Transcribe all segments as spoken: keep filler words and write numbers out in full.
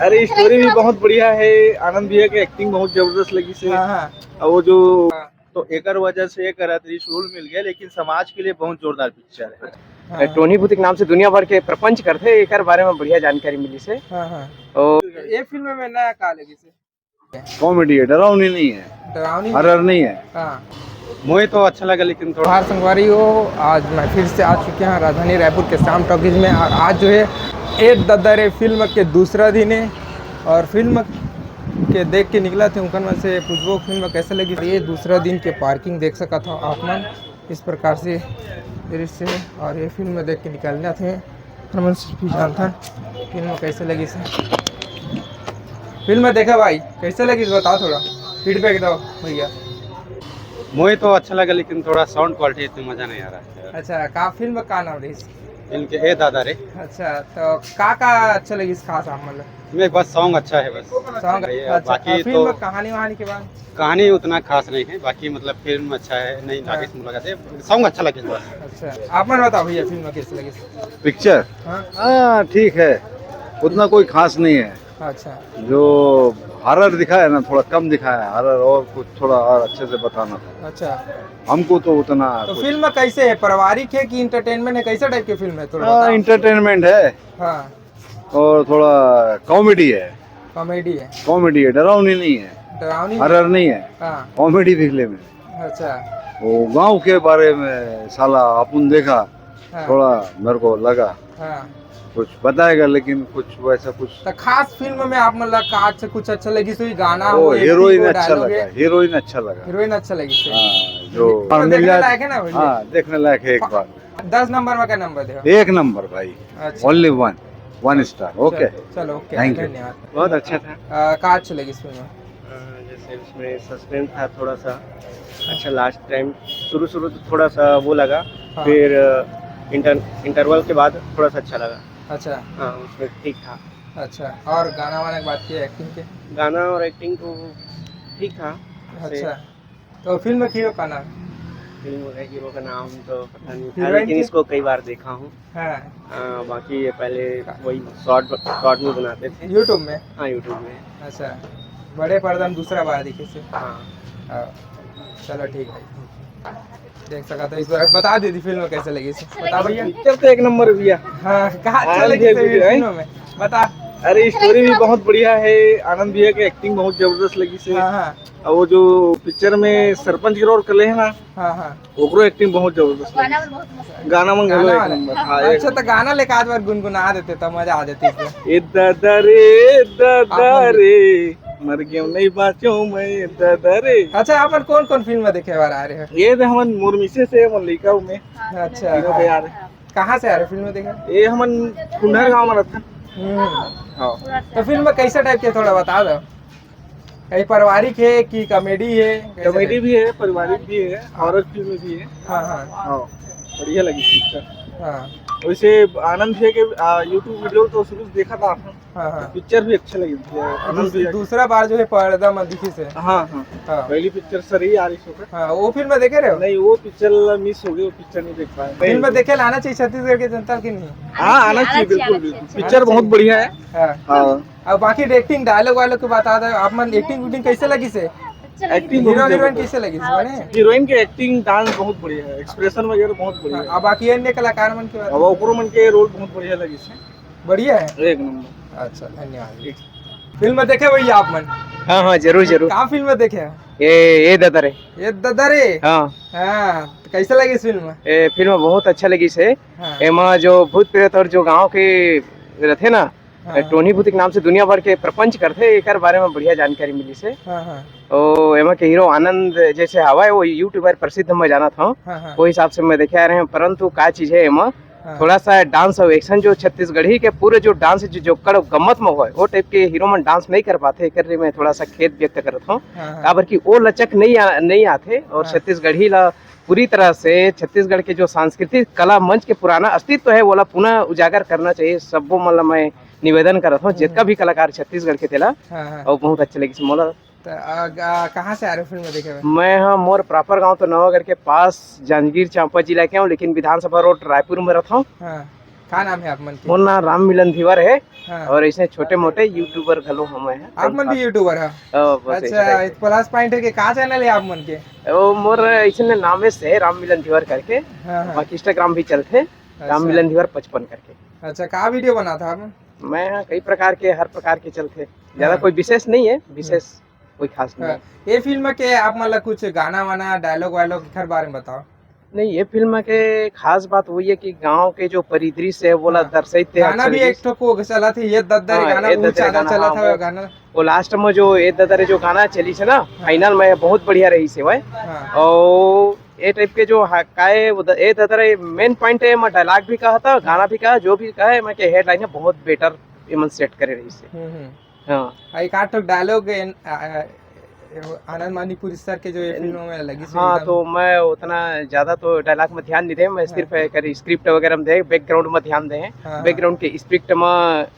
अरे, स्टोरी भी बहुत बढ़िया है। आनंद भैया के एक्टिंग बहुत जबरदस्त लगिस हे। हाँ, हाँ। और वो जो, तो एकर वजह से एक रात्रि रोल मिल गया, लेकिन समाज के लिए बहुत जोरदार पिक्चर है। हाँ। टोनी भूत के नाम से दुनिया भर के प्रपंच करथे, एकर बारे में बढ़िया जानकारी मिलिस हे। हाँ, हाँ। और ये फिल्म में नया का लगिस हे? कॉमेडी है, डरावनी नहीं है, डरावनी हॉरर नहीं है। हाँ। मुझे तो अच्छा लगा, लेकिन थोड़ा जोहार संगवारी हो, आज मैं फिर से आ चुके हैं राजधानी रायपुर के श्याम टॉकीज में। और आज जो है ए ददा रे फिल्म के दूसरा दिन है और फिल्म के देख के निकला थे, उनकन में से पूछबो फिल्म कैसे लगिस। ये दूसरा दिन के पार्किंग देख सकत हो आप मन, इस प्रकार से दृश्य है। और ये फिल्म देख के निकलना थे, हमन भी जानथन फिल्म कैसे लगिस हे। फिल्म देखा भाई, कैसे लगिस बताओ, थोड़ा फीडबैक दो भैया। मुझे तो अच्छा लगा, लेकिन थोड़ा साउंड क्वालिटी इतनी मजा नहीं आ रहा है। अच्छा, का फिल्म का नाम रहिस? इनके ए दादा रे। अच्छा, तो का का अच्छा लगिस खास आप, मतलब? नहीं, बस सॉन्ग अच्छा है बस। सॉन्ग भैया, अच्छा, बाकी फिल्म तो कहानी वहानी के बाद? कहानी उतना खास नहीं है, बाकी मतलब फिल्म अच्छा है, नहीं हाँ। नागेश मुलाकात है, सॉन्ग अच्छा लगे बस। अच्छा, आप मन बताओ भैया, फिल्म कैसे लगिस? पिक्चर? हाँ। हाँ, ठीक है, उतना कोई खास नहीं है। अच्छा। जो हॉरर दिखाया ना, थोड़ा कम दिखाया हॉरर, और कुछ थोड़ा और अच्छे से बताना था। अच्छा। हमको तो उतना तो कुछ फिल्म कैसे है, पारिवारिक है कि एंटरटेनमेंट है, कैसा टाइप की फिल्म है, थोड़ा हाँ, बताओ। एंटरटेनमेंट है। हाँ। और थोड़ा कॉमेडी है। कॉमेडी है। कॉमेडी है, डरावनी नहीं है, डरावनी हॉरर नहीं है। हाँ। कॉमेडी फिल्म है। अच्छा। वो गांव के बारे में साला अपन देखा, हाँ। थोड़ा मेरे को लगा हाँ। कुछ बताएगा, लेकिन कुछ वैसा कुछ तो खास फिल्म में आप मतलब का अच्छा, कुछ अच्छा लगिस होही, गाना वो हो, हीरोइन अच्छा लगा, हीरोइन अच्छा लगा। हीरोइन अच्छा लगिस होही। हाँ, जो तो देखने लायक है ना भैया? हाँ, देखने लायक है एक बार। दस नंबर में का नंबर देगा? एक नंबर भाई। अच्छा। Only one, one star। OK। चलो, चलो, OK, thank you। धन्यवाद। बहुत अच्छा था। अ, का अच्छा लगिस फिल्म? अ, जैसे उसमें सस्पेंस था थोड़ा सा, अच्छा लास्ट टाइम, शुरू शुरू तो थोड़ा सा वो लगा, हाँ। फिर इंटर इंटरवल के बाद थोड़ा सा अच्छा लगा। अच्छा। हाँ, उसमें ठीक था। अच्छा, और गाना वाना की बात की, एक्टिंग के? गाना और एक्टिंग तो ठीक था। अच्छा। तो फिल्म में हीरो का नाम? फिल्म का हीरो का नाम तो पता नहीं था, लेकिन इसको कई बार देखा हूँ। हाँ। हाँ, बाकी ये पहले वही शॉर्ट शॉर्ट में बनाते थे। YouTube में? हाँ, YouTube में। अच्छा, बड़े पर्दा में दूसरा बार दिखे से। हाँ। हाँ, चलो ठीक है, देख सका तो इस बार बता दे दी फिल्म कैसे लगिस। बता भैया। पिक्चर तो एक नंबर भैया। हाँ, का अच्छा लगिस फिल्म में? बता। अरे, स्टोरी भी बहुत बढ़िया है, आनंद भैया के एक्टिंग बहुत जबरदस्त लगिस हे। हाँ, हाँ। और वो जो पिक्चर में सरपंच के रोल कर ले है ना, हाँ, हाँ। ओकरो एक्टिंग बहुत जबरदस्त लगिस। गाना मन घलो एक नंबर। हाँ, अच्छा, तो गाना लेके आज बार गुनगुना देते तो मजा आ जाती। ए दादा रे, ए दादा रे, मर गयो नहीं बाँचो मैं, ए दादा रे। अच्छा, आप मन कौन कौन फिल्म देखे बार आ रहे हो? ये तो हमन मोर मिसेस हे, हमन लइका में। अच्छा। तीनों के यार। कहाँ से आ रहे फिल्म देखे? ये हमन कुंडर गांव में रहथन। हम्म। हाँ। तो फिल्म कैसा टाइप के, थोड़ा बता दो। कहीं पारिवारिक है कि कॉमेडी है, कैसे कॉमेडी भी है, पारिवारिक भी है, हॉरर फिल्म भी है। हाँ, हाँ। हाँ, बढ़िया लगी पिक्चर। हाँ। वैसे आनंद भैया के, आ, YouTube वीडियो तो शुरू से देखा था। हाँ, हाँ। पिक्चर भी अच्छा लगी। आनंद भैया के। दूसरा बार जो है पर्दा में दिखिस हे। हाँ, हाँ। हाँ। पहली पिक्चर सर ही आ रही सो। हाँ, वो फिल्म देखे रहे हो? नहीं, वो पिक्चर मिस हो गई, वो पिक्चर नहीं देख पाए। फिल्म देखे लाना चाहिए छत्तीसगढ़ के जनता कि नहीं? हाँ, आना चाहिए, बिल्कुल, बिल्कुल। पिक्चर बहुत बढ़िया है। हाँ। हाँ। अब बाकी एक्टिंग, डायलॉग वायलॉग की बता दो, आप मन एक्टिंग उक्टिंग कैसे लगिस हे? एक्टिंग हीरो हीरोइन कैसे लगिस हे? हीरोइन के एक्टिंग, डांस बहुत बढ़िया है, एक्सप्रेशन वगैरह बहुत बढ़िया है। अब बाकी अन्य कलाकार मन की बात? अब ओकरो मन के रोल बहुत बढ़िया लगिस हे। बढ़िया है? एक नंबर। अच्छा, धन्यवाद। फिल्म देखे भैया आप मन? हाँ, हाँ, जरूर, जरूर। का फिल्म देखे? ये, ये ददा रे। ये ददा रे? हाँ। हाँ, तो कैसे लगिस फिल्म? ये फिल्म बहुत अच्छा लगिस हे। हाँ। एमा जो भूत प्रेत और जो गांव के रथे ना, हाँ, टोनी भूत के नाम से दुनिया भर के प्रपंच करथे, एकर बारे में बढ़िया जानकारी मिलिस हे। हाँ, हाँ। तो एमा के हीरो आनंद जैसे हवय, वो यूट्यूबर प्रसिद्ध मैं जानत हूँ। हाँ, हाँ। वो हिसाब से मैं देखे आ रहे हैं, परंतु का चीज है एमा, हाँ। थोड़ा सा डांस और एक्शन जो छत्तीसगढ़ी के पूरे जो डांस जो जोक्कड़ गम्मत में होय, वो टाइप के हीरो मन डांस नहीं कर पाथे, एकर लिए मैं थोड़ा सा खेद व्यक्त करत हूँ। हाँ, हाँ। काबर कि वो लचक नहीं आ, नहीं आथे और हाँ। छत्तीसगढ़ी ला पूरी तरह से छत्तीसगढ़ के जो सांस्कृतिक कला मंच के पुराना अस्तित्व है, वोला पुनः उजागर करना चाहिए। सब्बो मन ला मैं निवेदन करत हूँ, हम्म। जितना भी कलाकार छत्तीसगढ़ के तेला, हाँ, हाँ। और बहुत अच्छा लगिस मोला। त, आ, आ, कहाँ से आ रहे हो फिल्म देखे हुए? मैं, हाँ, मोर प्रॉपर गांव तो नवागढ़ के पास जांजगीर चांपा जिला के हूँ, लेकिन विधानसभा रोड रायपुर में रहता हूँ। हाँ। का नाम हे आप मन के? मोर नाम राम मिलन धीवर हे। हाँ। और ऐसे छोटे मोटे YouTuber घलो हमें हैं। आप मन भी YouTuber है? हाँ, बस अच्छा, ऐसे। एक plus point है कि का channel है आप मन के? वो मोर ऐसे नामे से राम मिलन धीवर करके, हाँ, हाँ। बाकी Instagram भी चलथे, राम अच्छा। मिलन धीवर पचपन करके। अच्छा, का video बनाथा आप? मैं, हाँ, कई प्रकार के, हर प्रकार के चलथे, ज्यादा हाँ। कोई विशेष नहीं है, हम्म। विशेष कोई खास नहीं हाँ। है। ये फिल्म के आप मन ला कुछ गाना वाना, dialogue वायलॉग एकर बारे में बताओ। नहीं, ये फिल्म के खास बात वही है कि गांव के जो परिदृश्य है, वो ला हाँ। दर्शाइत हे गाना अच्छा भी लगिस। एक ठो को चलत हे, ये दद्दा रे हाँ, गाना, ये वो दद्दा रे ज्यादा गाना, चलत हाँ, हवे वो, गाना। वो last में जो ये दद्दा रे जो गाना चलिस हे ना, हाँ। Final में बहुत बढ़िया रहिस हे भाई। हाँ। और ये type के जो हा-, का हे, वो द-, ये दद्दा रे main point है, मैं dialogue भी कहा था, गाना भी कहा, जो भी कहा है, मैं के headline है, बहुत better ये मन set करे रहिस हे। हम्म, हम्म। हाँ। आ, एक आध ठो dialogue, एन-, आ, आ, आनंद मणिपुरी sir के जो ये ए, फिल्म में लगिस हे हाँ, एकदम। तो मैं उतना ज्यादा तो dialogue में ध्यान नहीं दे, मैं हाँ। सिर्फ एकर script वगैरह में दे, background में ध्यान दे, हाँ, हाँ। Background के script में, अ,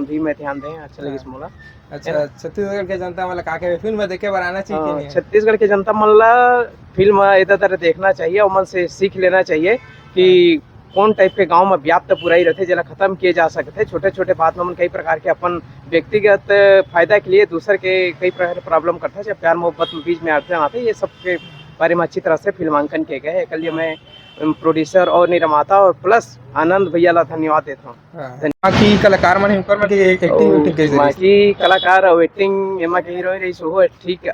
भी मैं ध्यान दे, अच्छा हाँ। लगिस मोला। अच्छा, है ना? छत्तीसगढ़ के जनता मन ला का कहे, फिल्म देखे बर आना चाहिए कि हाँ, नहीं? छत्तीसगढ़ के जनता मन ला फिल्म एदा तरह देखना चाहिए, ओमन से सीख लेना चाहिए कि हाँ। कौन type के गांव में व्याप्त बुराई रहथे, जेला खत्म किए जा सकथे। छोटे-छोटे बात में हमन कई प्रकार के अपन व्यक्तिगत फायदा के लिए दूसर के कई प्रकार के problem करथे, जब प्यार मोहब्बत में बीच में आते आते, ये सब के बारे में अच्छी तरह से फिल्मांकन किए गए हैं। एकर लिए हाँ। मैं, अम, producer और निर्माता और plus आनंद भैया ला धन्यवाद देता हूँ। हाँ। धन्यवाद। बाकी कलाकार मन हे, उनकर मन के acting, और उक्टिंग कैसे रहिस? बाकी कलाकार और acting एमा के हीरोइन रहिस, वो ठीक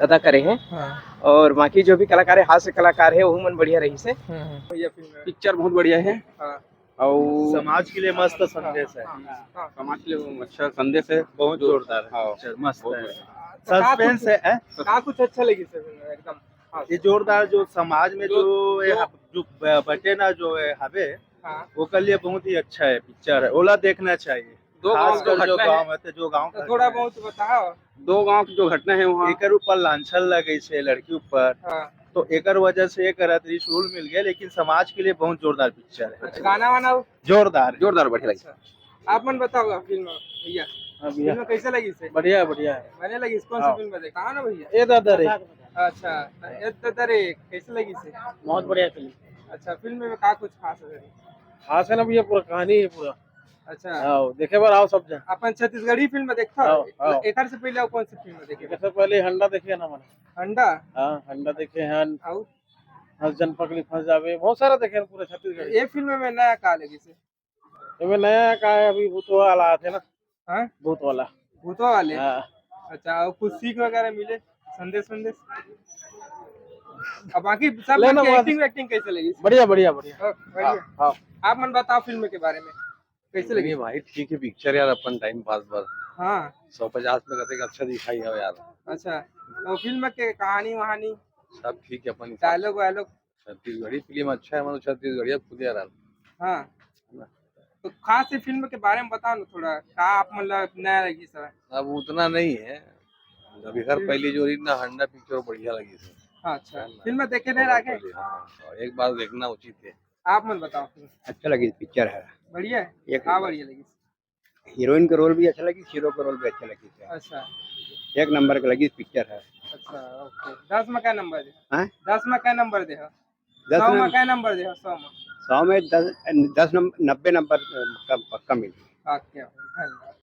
अदा करे हैं। हाँ। और बाकी जो भी कलाकार है, हास्य कलाकार है, वो मन बढ़िया रहिस हे। हम्म, हम्म। बढ़िया फिल्म है। पिक्चर बहुत बढ़िया है। हाँ। और समाज के लिए मस्त संदेश है। हाँ, हाँ। समाज के लिए अच्छा संदेश है। बहुत जो जोरदार है हाँ। पिक्चर, मस्त बहुत है। बढ़िया। तो का suspense कुछ, है, हैं? का कुछ अच्छा लगिस हे फिल्म में एकदम? हाँ। ये जोरदार जो समाज में जो जो, ये जो हब-, जो ब-, बटे ना जो है हवे, हाँ। वो के लिए बहुत ही अच्छा है पिक्चर है, ओला देखना चाहिए। दो गांव खासकर जो जो घटना गांव है, है, तो जो गांव तो घटना थोड़ा है। बहुत बताओ। दो गांव की जो घटना है वहाँ। एकर ऊपर लांछन लगे से लड़की ऊपर, हाँ। तो एकर वजह से एक रात त्रिशूल मिल गया, लेकिन समाज के लिए बहुत जोरदार पिक्चर है। अच्छा, गाना वाना हो? जोरदार। जोरदार, बढ़िया लगे। अच्छा, आप मन बताओ फिल्म भैया। हाँ भैया। फिल्म कैसे लगिस हे? बढ़िया, बढ़िया है। बढ़िया लगिस हे? कौन सी हाँ। फिल्म देखे? कहाँ ना भैया? ए दद्दा रे। अच्छा, ए दद्दा रे कैसे लगिस हे? बहुत बढ़िया फिल्म। अच्छा, फिल्म में का कुछ खास है? खास है ना भैया, पूरा कहानी है पूरा। अच्छा। हाँ, देखे बर आओ सब जन। अपन छत्तीसगढ़ी फिल्म देखथव? हाँ, हाँ। एकर से पहले अउ कौन सी फिल्म देखे? एकर से पहले हंडा देखे ना मन। हंडा? हाँ, हंडा देखे हन। अउ? हंस जन पकड़ी फंस जावे, बहुत सारा देखे हन पूरा छत्तीसगढ़ी। ये फिल्म में नया का लगिस हे? एमे नया का है, अभी भूत वाला आथे ना। हाँ? भूत वाला। भूतवा वाले? हाँ। अच्छा, अउ कुछ सीख वगैरह मिले, संदेश, संदेश? अब बाकी सब ले ना, मन के बात acting वैक्टिंग कैसे लगिस? बढ़िया, बढ़िया, बढ़िया। हाँ, बढ़िया। हाँ, हाँ। आप मन बताओ फिल्म के बारे में, कैसे लगिस? नहीं भाई, ठीक है पिक्चर यार, अपन टाइम पास बर। हाँ। सौ पचास में कते अच्छा दिखाई है यार। अच्छा, तो फिल्म के कहानी वहानी? सब ठीक है अपन हिसाब से। डायलॉग वायलॉग? छत्तीसगढ़ी फिल्म अच्छा है, मतलब छत्तीसगढ़िया खुद यार। हाँ। है ना? तो खास ये फिल्म के बारे में बताओ ना थोड़ा, का आप मतलब नया लगिस हे? अब उतना नहीं है, अभी हर फिल्म पहली जो रही ना हंडा पिक्चर बढ़िया लगिस हे। हाँ, अच्छा। है ना? फिल्म देखे नहीं और आगे? हाँ, एक बार देखना उचित है। आप मन बताओ फिर। अच्छा लगिस पिक्चर है। बढ़िया है? एक हाँ, नंबर। बढ़िया लगिस। हीरोइन के रोल भी अच्छा लगिस, हीरो के रोल भी अच्छा लगिस हे। अच्छा। एक नंबर के लगिस पिक्चर है। अच्छा, ओके। दस में का नंबर दे? हाँ? दस में का नंबर दे? दस सौ में में का नंबर दे? सौ में? सौ में दस, दस नंबर, नब्बे नंबर, अ, पक्का, पक्का मिली। ओके, धन्यवाद।